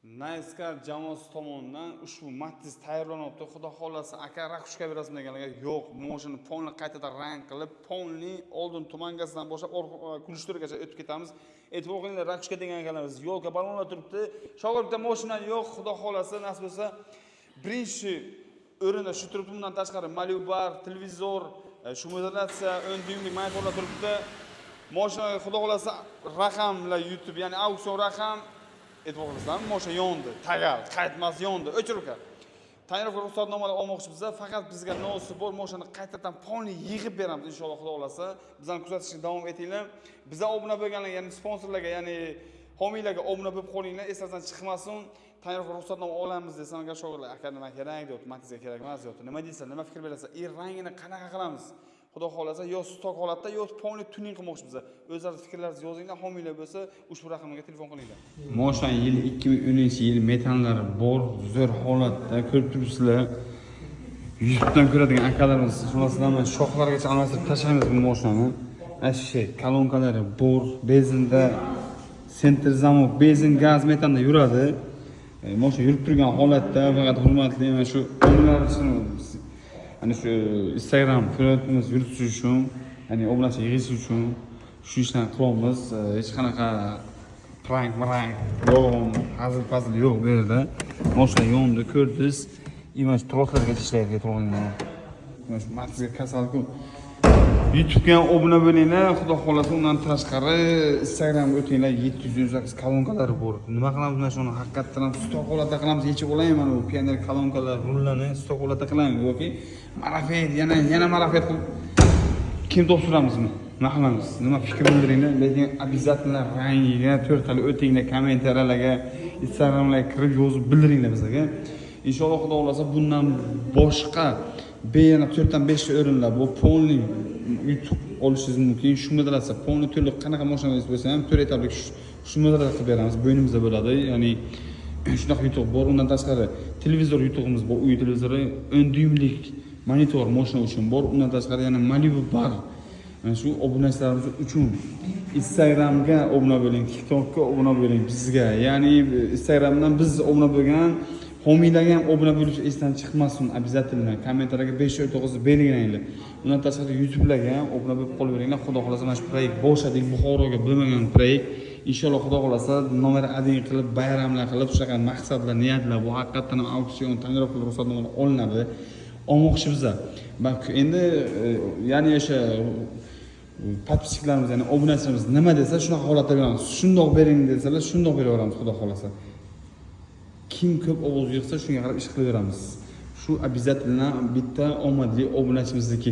Nayskar jamoasi tomonidan ushbu Matiz tayyorlanyapti. Xudo xohlasa, aka, ракушка berasizmi deganlarga, yo'q, mashinani полный qaytadan rang qilib, полный oldin tumankasidan boshlab kulishtirgacha o'tib ketamiz. E'tibor qilinglar, ракушка degan ekanlarmiz. Ёлка, balonlar turibdi. Shogird mashina yo'q, Xudo xohlasa, nasib bo'lsa, birinchi o'rinda shu turibdi. Bundan tashqari Malibu bar, televizor, шумоизоляция, 10 dyumlik monitorlar turibdi. Mashina, Xudo xohlasa, raqamlar YouTube, ya'ni auksion raqam. E'tibor qilasizlarmi? Mashina yondi, tagal, qaytmas yondi. O'chir, uka. Tonirovka ruxsatnomalar olmoqchi biza, faqat bizga nosi bor, mashinani qaytadan полный yig'ib beramiz inshaalloh, Xudo xohlasa. Bizani kuzatishga davom etinglar. Biza obuna bo'lganlar, ya'ni sponsorlarga, ya'ni homiylarga obuna bo'lib qolinglar, esingizdan chiqmasin. Tonirovka ruxsatnoma olamiz desam, agar shogirdlar, aka, nima kerak deyapti, Matizga kerak emas deyapti. Nima deysan, nima fikr berasan? Rangini qanaqa qilamiz? Xudo xohlasa, yo stok holatda, yo полный tuning qilmoqchi biza. O'zlaringiz fikrlaringizni yozinglar, homiylar bo'lsa, ushbu raqamga telefon qilinglar. Moshina yili 2010-yil, metanlari bor, zo'r holatda, ko'rib turibsizlar. YouTubedan ko'radigan akalarimiz, ishonasizlarmi, shoxlargacha almashtirib tashlaymiz bu mashinani. Вообще, kolonkalari bor, benzinda, центр замок, benzin, gaz, metanda yuradi. Mashina yurib turgan holatda, faqat hurmatli mana shu obunachilarimiz, ana shu Instagram faoliyatimiz yuritish uchun, ya'ni obunachi yig'ish uchun shu ishlarni qilyapmiz. Hech qanaqa prank mrank, yolg'on, hazil pazil yo'q bu yerda. Mashina yondi, ko'rdingiz. И mana shu troslargacha ishlaydi, mana shu Matizga kasalku. YouTube'ga ham obuna bo'linglar, Xudo xohlasa, undan tashqari Instagramga o'tinglar, 718 kolonkalari bor. Nima qilamiz mana shuni, haqiqatdan ham stok holatda qilamiz, yechib olaymi mana bu Pioneer kolonkalar, rullarni stok holatda qilaymi yoki marafet, yana yana marafet qilib kim topshiramizmi? Nima qilamiz? Nima fikr bildiringlar, lekin обязательно rangiga to'rttala o'tinglar, kommentariyalarga, Instagramlarga kirib yozib bildiringlar bizga. Inshaalloh, Xudo xohlasa, bundan boshqa yana to'rtdan beshta o'rinlar bu полный yutuq olishingiz mumkin. Шумоизоляция полный, to'liq, qanaqa mashinangiz bo'lsa ham to'rt etaplik шумоизоляция qilib beramiz, bo'ynimizda bo'ladi. Ya'ni shunaqa yutuq bor. Undan tashqari televizor yutug'imiz bor, uy televizori, 10 dyumlik monitor mashina uchun bor. Undan tashqari yana Malibu bar. Mana shu obunachilarimiz uchun Instagramga obuna bo'ling, TikTokka obuna bo'ling bizga. Ya'ni Instagramdan biz obuna bo'lgan homiylarga ham obuna bo'lish esdan chiqmasin обязательно. Kommentariyaga 5 9 belgilanglar. Undan tashqari YouTube'larga ham obuna bo'lib qolaveringlar. Xudo xohlasa, mana shu proyekt boshladik, Buxoroga bo'lmagan proyekt. Inshaalloh, Xudo xohlasa, номер 1 qilib, bayramlar qilib, shunaqa maqsadlar, niyatlar bu haqiqatdan ham auksion, tonirovka ruxsatnoma olinadi. Olmoqchi biza. Bak, endi ya'ni o'sha подписчик larimiz, ya'ni obunachilarimiz nima desa, shunaqa holatda beramiz. Shundoq bering desalar, shundoq beraveramiz, Xudo xohlasa. Kim ko'p ovoz yig'sa, shunga qarab ish qilaveramiz. Shu обязательно bitta omadli obunachimizniki.